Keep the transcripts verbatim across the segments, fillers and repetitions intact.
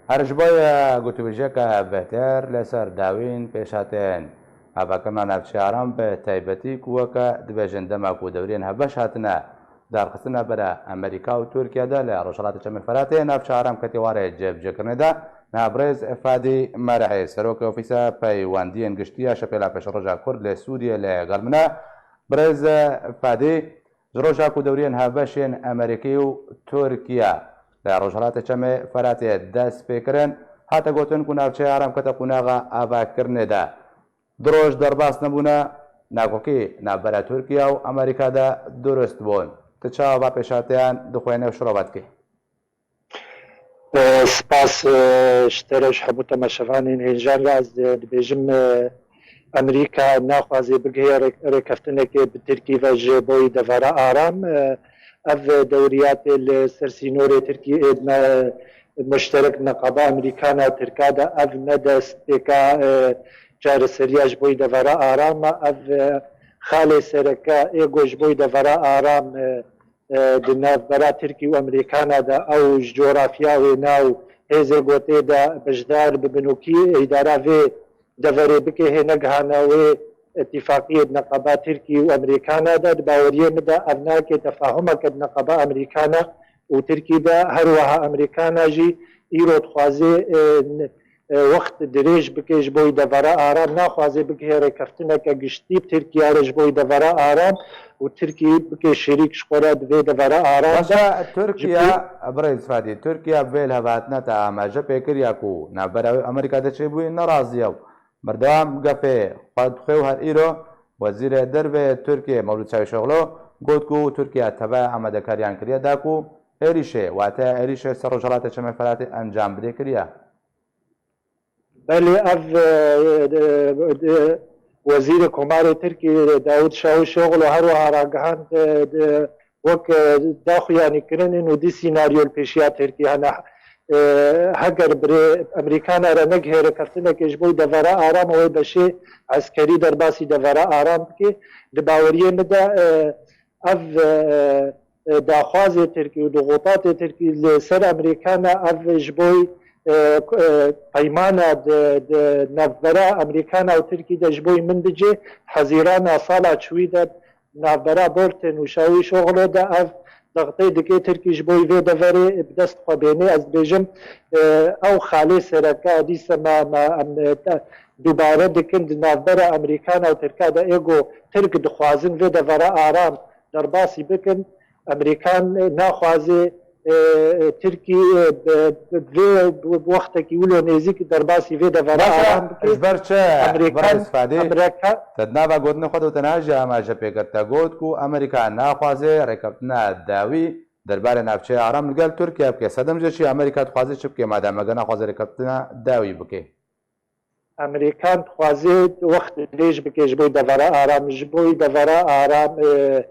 Her ji bo gotûbêjiyeke bêhtir li ser dawîn pêşhatin. Avakirina navçeya Aram bi taybetî ku weke dibêjin dema ku dewriyên hevbeş hatine darxistin navbera Amerîka û Tirkiye de li Rojhilata Çemê Feratê navçeya Aram ketî warê cêbicêkirinê de, niha birêz Fadî Merehê, serokê Ofîsa Peywendiyên Giştî ya Şepêla Pêşeroja Kurd li Sûriyê li gel min e. Birêz Fadî, ji roja ku dewriyên hevbeş yên Amerîkî û Tirkiye li Rojhilata Çemê Feratê dest pê kirin, hate gotin ku navçeya Aram kete qonaxa avakirinê de. Du roj derbas nebûne, nakokî navbera Tirkiye û Amerîka de durust bûn. Tu çawa va pêşhatiyan dixwêne û şirove dikî? E, spas, e, ji te re, ji hemû temaşevanên hêja re. Ez, e, dibêjim, e, Amerîka naxwaze bigihê rê-, rêkeftinekê bi Tirkî ve ji bo devera Aram. E, ev dewriyatê li ser sînorê Tirkî ê me muşterek neqaba Amerîkana Tirka de ev ne destpêka, e, çareseriya ji bo devera Aram e. Ev, e, xalê sereke ê ku ji bo devera Aram, e, e, di navbera Tirkî û Amerîkana de ew ji coğrafya wê nav hêzê gotê de beşdar bibin û kî îdara vê deverê bike hê negihane wê îtîfaqiyê di neqaba Tirkî û Amerîkana de. Di baweriyê min de ev nake tefahumeke di neqaba Amerîkana û Tirkî de. Her wiha Amerîkana jî îro dixwaze, e, n-, e, wext dirêj bike ji bo devera Aram, naxwaze bigihê rêkeftineke giştî bi Tirkiye re ji bo devera Aram û Tirkî bike şerîk ji xwe re di vê devera Aram de. Başe, Tirkiye, birêz Fadî, Tirkiye bi vê lihevhatina te amaje pê kiriye ku navbera wê Amerîka de çêbûyî nerazî ye û berdewam gefê xwe dixwê û her îro Wezîrê Derve Tirkiye Mewlûd Çavuşoglu got ku Tirkiye teve amadekariyan kiriye da ku êrîşê, wate êrîşê ser Rojhilata Çemê Feratê encam bide kiriye. Belê, ev, e, e, e, Wezîrê Komarê Tirkî Dawud Çavuşoglu her wiha ragihand, e, de, wek, e, daxuyanî kirin û dî sînaryo li pêşiya Tirkî hene. E, heger birê Amerîkana re negihê rêkeftinekê ji bo devera Aram wê beşê eskerî derbasî devera Aram bike, di baweriyê min de, e, ev, e, e, daxwazê Tirkî û dixutatê Tirkî li ser Amerîkana ev ji bo, e, e, peymana di, di navbera Amerîkana û Tirkî de ji bo min dicê. Hezîrana sala çûyî de navbera Bolton û Çavuşoglu de ev dixtê dike Tirkî ji bo vê deverê bi dest xwe bêne. Ez dibêjim, e, ew xalê sereke dîse me, me, em, e, te, dubare dikin di navbera Amerîkana û Tirka de ê ku Tirk dixwazin vê devera Aram derbasî bikin. Amerîkan naxwaze, e, Tirkî, e, bi, bi, vê, bi, bi wextekî wilo nêzîk derbasî vê devera Aram bike. Ji ber çi? Amerîkan, birêz Fadî, Amerîka te di nava gotinê xwe de te niha jî amaje pê kir. Te got ku Amerîka naxwaze rêkeftina dawî derbarê navçeya Aram li gel Tirkiye bike. Sedem jê çi? Amerîka dixwaze çi bike madem ege naxwaze rêkeftina dawî bike? Amerîkan dixwaze wext dirêj bike ji bo devera Aram. Ji bo devera Aram, e,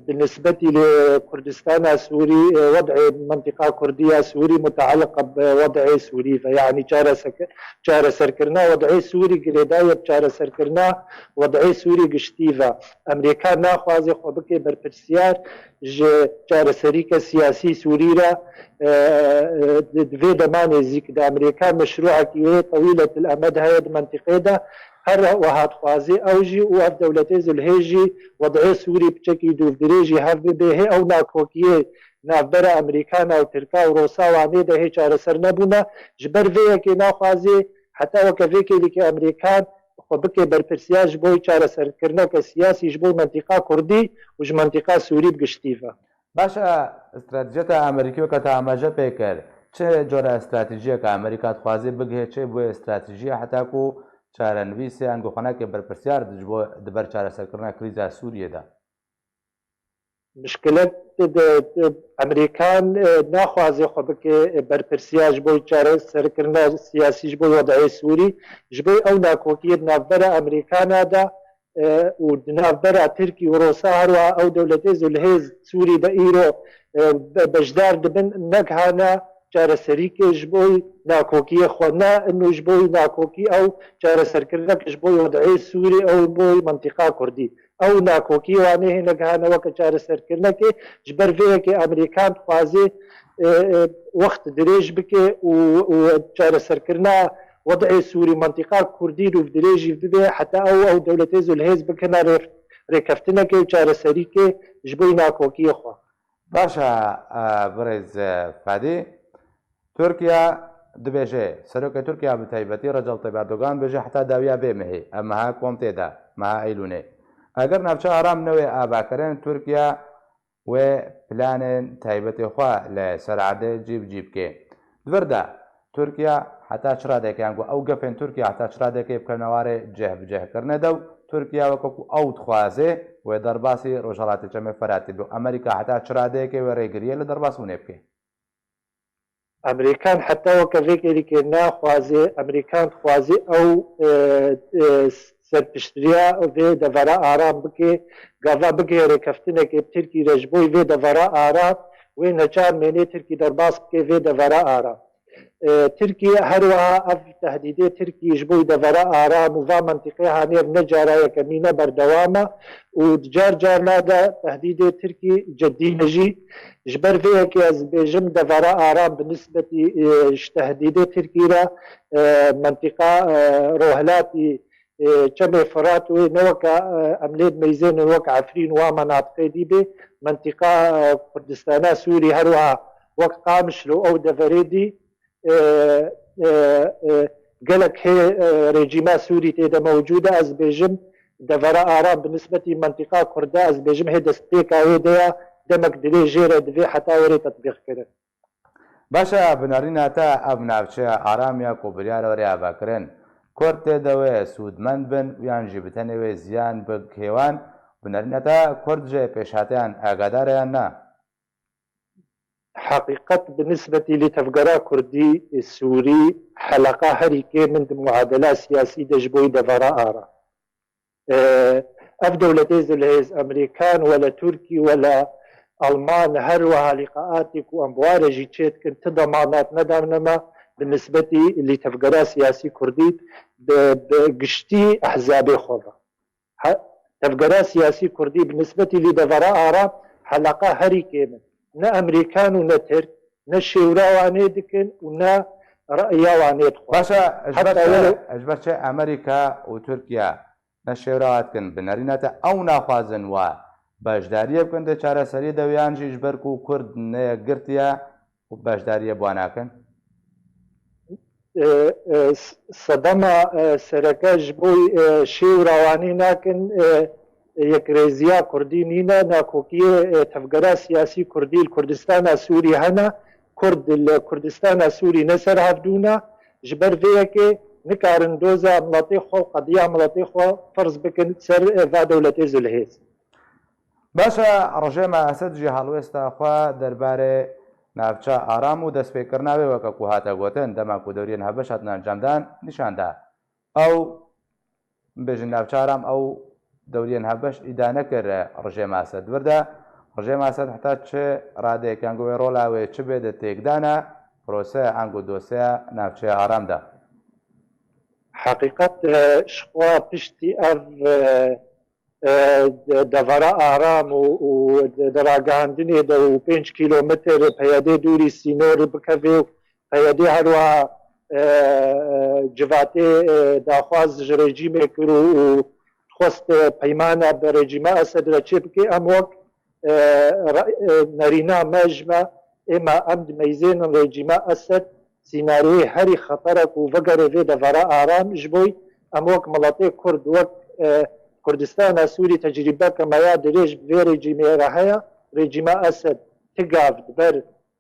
bi nisbetî li Kurdistana Sûrî, e, wed'ê mintîqa Kurdî ya Sûrî mutealiq bi wed'ê Sûrî ve, yanî çaresek-, çareserkirina wed'ê Sûrî girêdayî ye bi çareserkirina wed'ê Sûrî giştî ve. Amerîka naxwaze xwe bike berpirsiyar ji çareserîke siyasî Sûrî re, e, e, di, di vê dema nêzîk de Amerîka meşrûekî wê tewîletil emed heye di mentiqê de. Her wiha dixwaze ew jî û ev dewletê zilhê jî wed'ê Sûrî piçekî dûvdirêjî hev bibe. Hê ew nakokiyê navbera Amerîkana û Tirka û Rosa Wanê de hê çareser nebûne. Ji ber vê yekê naxwaze heta weke vê kêlîkê Amerîkan xwe bike berpirsiyar ji bo çareserkirineke siyasî ji bo mentiqa Kurdî û ji mentiqa Sûrî bi giştî ve. Baş e, stratejiyeta Amerîkî weke te amaje pê kir. Çi cora stratejiyeke Amerîka dixwaze bigihê çi bi wê stratejiyê heta ku çarenivîsê ango xwenekê berpirsiyar di ji bo di ber çareserkirina krîza Sûriyê de? Mişkilet di, di, Amerîkan, e, naxwaze xwe bike, e, berpirsiyar ji bo çareserkirina siyasî ji bo wed'ê Sûrî, ji bo ew nakokiyê di navbera Amerîkana de, e, û di navbera Tirkî û Rosa her wiha ew dewletê zilhêz Sûrî de îro, e, be-, beşdar dibin, negihane çareserîkê ji bo nakokiyê xwe, ne ino ji bo nakokî ew çareserkirinek ji bo wed'ê Sûrî ew bo mentiqa Kurdî. Ew nakokiyê wan ê hê negihane weke çareserkirinekê. Ji ber vê yekê Amerîkan dixwaze e, e, wext dirêj bike û, û çareserkirina wed'ê Sûrî, mentiqa Kurdî rûvdirêjî bibe heta ew, ew dewletê zilhêz bikine rê-, rêkeftinekê û çareserîkê ji bo nakokiyê xwe. Baş e, e, birêz, e, Fadî. Tirkiye dibêje, Serokê Tirkiye bi taybetî Recep Tayyip Erdogan bêje heta dawiya vê mehê, ev meha ku em tê de, meha Eylûnê. Eger navçe aram newê avakirin, Tirkiye wê planên taybetê xwe li ser erdê cî bi cî bike. Di vir de Tirkiye heta çi radekê, yan ku ew gefên Tirkiye heta çi radekê bikevne warê cih bi cih kirine de û Tirkiye weke ku ew dixwaze wê derbasî Rojhelatê Çemê Feratê be û Amerîka heta çi radeyekê wê rêgiriyê li derbasbûnê bike? Amerîkan heta weke vê kêlîkê naxwaze, Amerîkan dixwaze ew, e, e, serpiştiriya vê devera aram bike, gava bigihê rêkeftinekê bi Tirkî re ji bo vê devera aram, wê neçar mênê Tirkî derbas bike vê devera aram. E, Tirkî her wiha ev tehdîdê Tirkî ji bo devera aram û va mentiqê hanê ev ne cara yekemîn e, berdewam e û di car carna de tehdîdê Tirkî ceddî ne jî. Ji ber vê yekê ez dibêjim devera aram bi nisbetî, e, ji tehdîdê Tirkî re, e, mentiqa, e, rohilatî, e, Çemê Firat wê ne weke, e, em lê dimeyzênin wek Efrîn wa menatiqê dî bê, mentiqa, e, Kurdistana Sûrî her wiha wek Qamişlo ew deverê dî, e, e, e, gelek hê, e, rejîma Sûrî tê de mewcûd e. Ez dibêjim devera aram bi nisbetî mentiqa Kurd e, ez dibêjim hê destpêka wê de ya, demek dirêj jê re divê heta were tetbîqkirin. Baş e, bi nerîna te ev navçeya aram ya ku biryar were avakirin, Kurd tê de wê sûdmend bin û yan jî bi tenê wê ziyan bi kêwan, bi nerîna te Kurd ji pêşhateyan agadar e yan na? Heqîqet bi nisbetî li tevgera Kurdî, Sûrî, heleqa herî kêm in di muadela siyasî de ji bo devera aram. E, ev dewletê zilhêz, Amerîkan wele Tirkî wele Alman, her wiha lîqaatê ku em bi wa re jî çêdikin, ti demanat nedawne me bi nisbetî li tevgera siyasî Kurdî bi, bi giştî ehzabê xwe ve. He, tevgera siyasî Kurdî bi nisbetî li devera aram heleqa herî kêm in. Ne Amerîkan û ne Tirk, ne şêwra wanê dikin û ne re'ya wanê dixwin. Baş e, ji ber Heta çi, wele ji ber çi Amerîka û Tirkiye ne şêwra wa dikin, bi nerîna te ew naxwazin wa beşdariyê bikin di çareseriyê de, yan jî ji ber ku Kurd ne yekgirtî ye û beşdariyê bi wan nakin? E, e, s-, sedema, e, sereke ji bo, e, şêwra wanê nakin, e, yekrêziya Kurdî nîne, nakokiyê, e, tevgera siyasî Kurdî li Kurdistana Sûrî hene, Kurd li Kurdistana Sûrî ne ser hevdû ne, ji ber vê yekê nikarin doza miletê xwe û qediya miletê xwe ferz bikin ser, e, va dewletê zilhêz. Baş e, rejêma Esed jî helwêsta xwe derbarê navça aram û destpêkirina wê weke ku hate gotin, dema ku dewriyên hevbeş hatine encamdan, nîşan da. Ew, bêjin navça aram, ew dewriyên hevbeş îdane kir rejêma Esed. Vir de rejêma Esed heta çi radeyek, yan ku wê rola wê çi bê di têkdana proseya, yan ku dosyeya navçeya aram de? Heqîqet, e, ji xwe piştî ev, e, e, de-, devera aram û, û de-, di ragihandinê de û pênc kîlometr P Y D dûrî sînor bikeve û P Y D her wiha, e, e, civatê, e, daxwaz ji rejîmê kir û, û dixwest, e, peymana bi rejîma Esed re çêbike. Em wek, e, re-, e, nerîna me ji me, êma em dimeyzênin rejîma Esed sînaryoyê herî xetere ku vegere vê devera aram, ji bo em wek miletê Kurd, wek, e, Kurdistana Sûrî tecrîbeke me ya dirêj bi vê rejîmê re heye. Rejîma Esed ti gav di ber,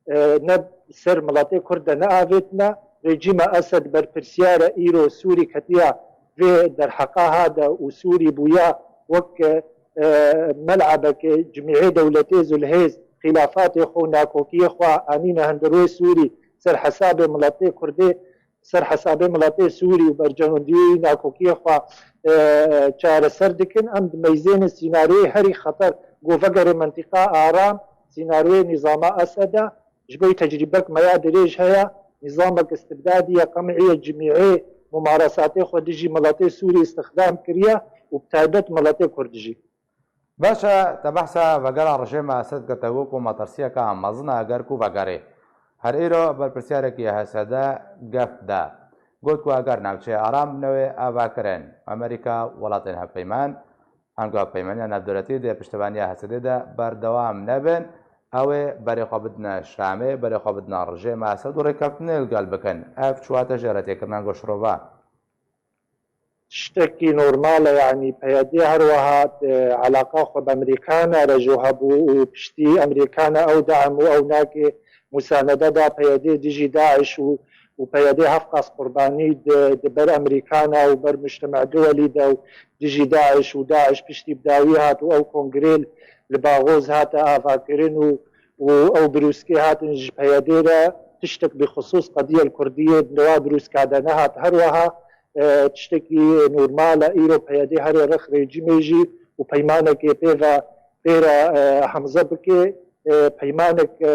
e, ne ser miletê Kurd de neavêtine. Rejîma Esed berpirsiyar e, îro Sûrî ketiya vê derheqa ha de û Sûrî bûya wek, e, melebeke cimîhê dewletê zulhêz, xîlafatê xwe û nakokiyê xwe anîne hundir wê Sûrî ser hesabê miletê Kurdê, ser hesabê miletê Sûrî û berjewendiyê nakokiyê xwe, e, çareser dikin. Em dimeyzênin sînaryoyê herî xeter ku vegere mentiqa aram, sînaryoyê nîzama Esed e. Ji bo tecrîbek me ya dirêj heye, nîzamek istibdadî ye, qem'î ye, cimî'ê mumaresatê xwe dijî miletê Sûrî îstixdam kiriye û bi taybet miletê Kurd jî. Baş e, te behsa vegera rejêma Esed kir, te got ku metirsiyeke mezin e eger ku vegerê. Her îro berpirsyarek yê H S D gef da. Got ku eger navçeya aram newê avakirin, Amerîka, welatên hevpeyman, ango hevpeymaniya navdewletî di piştevaniya H S D de berdewam nebin, ew ê berê xwe bidine Şamê, berê xwe bidine rejêma Esed û rêkeftinê li gel bikin. Ev çi wate jê re tê kirin ango şirova? Tiştekî normal e, yanî P Y D her wiha, e, eleqa xwe bi Amerîkana re jî hebû û piştî Amerîkana ew de'm û ew nake musanede da P Y D dijî DAIŞ û, û P Y D hevqas qurbanî di, di ber Amerîkana û ber mujtema duwelî de û dijî DAIŞ û DAIŞ piştî bi dawî hat û ew kongrê li Baxoz hate avakirin û, û ew birûskê hatin ji P Y D re tiştek bi xisûs qediyel Kurdiyê di wa birûska de nehat. Her wiha e, tiştekî normal e. Îro P Y D herê rix rejîmê jî û peymanekê pê ve pê re, e, hemze bike, e, peymanek, e,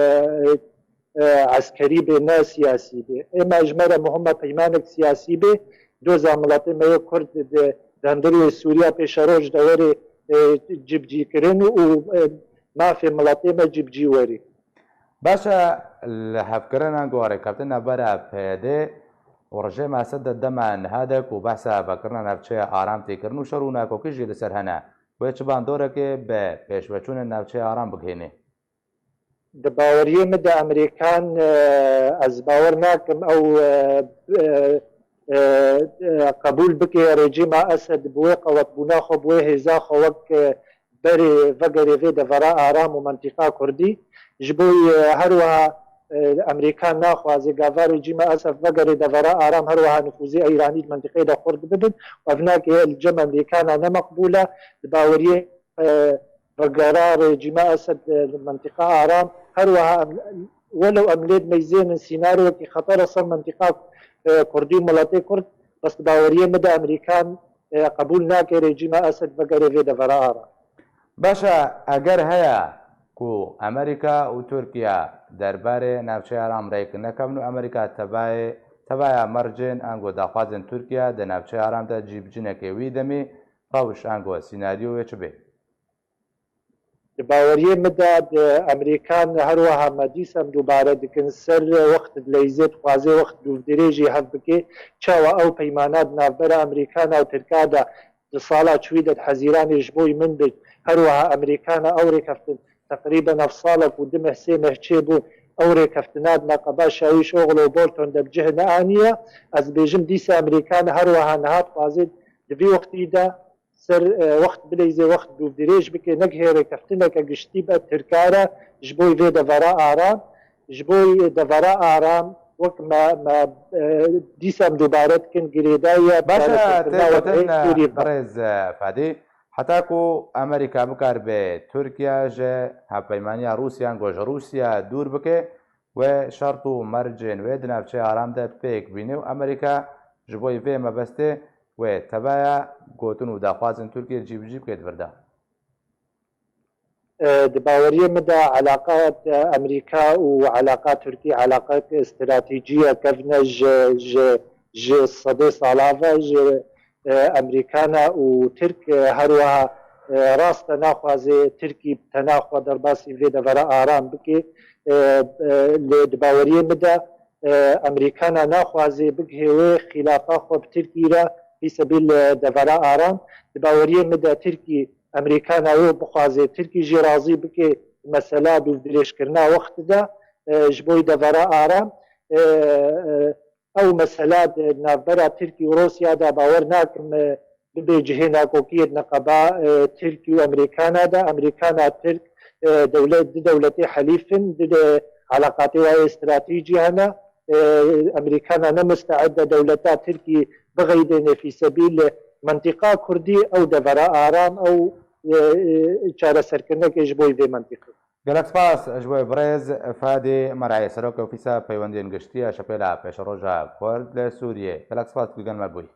e, eskerî bê, ne siyasî bê. Êma ji me re muhim e peymanek siyasî bê. Doza miletê me yê Kurd di, di hundirê Sûriya pêşeroj de were, e, cibcîkirin û, e, mafê miletê me cibcî werî. Baş e, li hevkirina ku rêkeftin navbera P Y D û rejêma Esed de dema niha de ku behsa vekirina navçeya aram tê kirin û şer û nakokî jî li ser hene, wê çi bandorekê bi pêşveçûnên navçeya aram bigihînê? Di baweriyê min de Amerîkan, e, ez bawer nakim ew, e, e, e, e, qebûl bike rejîma Esed bi wê qewetbûna xwe, bi wê hêza xwe wek, e, berê vegerê vê devera aram û mentiqa kurdî. Ji bo, e, her wiha, e, Amerîkan naxwaze gava rejîma Esed vegerê devera aram, her wiha nifûzê Îranî di mentiqeyê de xurt bibin. Ev nake li cem Amerîkana ne meqbûl e. Di baweriyê, e, vegera rejîma Esed, e, li mentiqa aram, her wiha em, welew em lê dimeyzênin sînaryoyekî xeter e ser mentiqa, e, kurdî û miletê kurd, bes di baweriyê min de Amerîkan, e, qebûl nake rejîma Esed vegerê vê devera aram. Baş e, eger heye ku Amerîka û Tirkiye derbarê navçeya aram rêk nekevin û Amerîka tebayê, tebaya mercên ango daxwazên Tirkiye di navçeya aram de cî bicîneke wî demî rewş ango sînaryoyê çi bê? Di baweriyê min de di Amerîkan her wiha me dîsa em dubare dikin ser wext dileyzê, dixwaze wext dûvdirêjî hev bike. Çawa ew peymana di navbera Amerîkana û Tirka de di sala çûyî de di Hezîranê ji bo min bi her wiha Amerîkana ew rêkeftin teqrîben ev salek û du meh sê meh çêbû ew rêkeftina di neqeba Şawîş Oxlo û Bolton de bi cih neaniye. Ez bêjim dîsa Amerîkana her wiha niha dixwaze di vî wextî de ser, e, wext bileyzê wext dûvdirêj bike, negihê rêkeftineke giştî be Tirka re ji bo vê devera aram, ji bo devera aram wek me, me, e, dîsa em dubare dikin girêdayî ye. Baş e, tê gotin, e, Sûrî be. Birêz, e, Fadî, heta ku Amerîka bikaribe Tirkiye ji hevpeymaniya Rûsya, ango ji Rûsya dûr bike, wê şert û mercên wê di navçeya aram de pêk bîne û Amerîka ji bo vê mebestê wê tebaya gotin û daxwazên Tirkiyê cîbicî bike di vir de. E, di baweriyê min de eleqa Amerîka û eleqa Tirkî eleqek stratejî ye, kevne ji, ji, ji sedê sala ve ji, e, Amerîkana û Tirk, e, her wiha, e, rast e naxwaze Tirkî tena xwe derbasî vê devera aram bike. E, e, lê di baweriyê min de, e, Amerîkana naxwaze bigihê wê xîlafa xwe bi Tirkî re fî sebîl, e, devera aram. Di baweriyê min de Tirkî Amerîkana wê bixwaze Tirkî jî razî bike mesela dûvdirêjkirina wext de, e, ji bo devera aram. E, e, Ew mesela di navbera Tirkî û Rûsya de bawer nakim, e, bibe cihê nakokiyê di neqeba, e, Tirkî û Amerîkana de. Amerîkana Tirk, e, dewlet, di dewletê helîf in, di, di eleqatê wa yê stratejî hene. E, Amerîkana ne musteed e dewleta Tirkî biqeydêne fî sebîl mentiqa Kurdî, ew devera aram, ew, e, e, çareserkirinekê ji bo vê mentiqê. Gelek spas ji bo birêz Fadê Merayê, Serokê Ofîsa Peywendiyên Giştî ya Şepêla Pêşeroja Kurd li Sûriyê. Gelek spas ku gel me bûyî.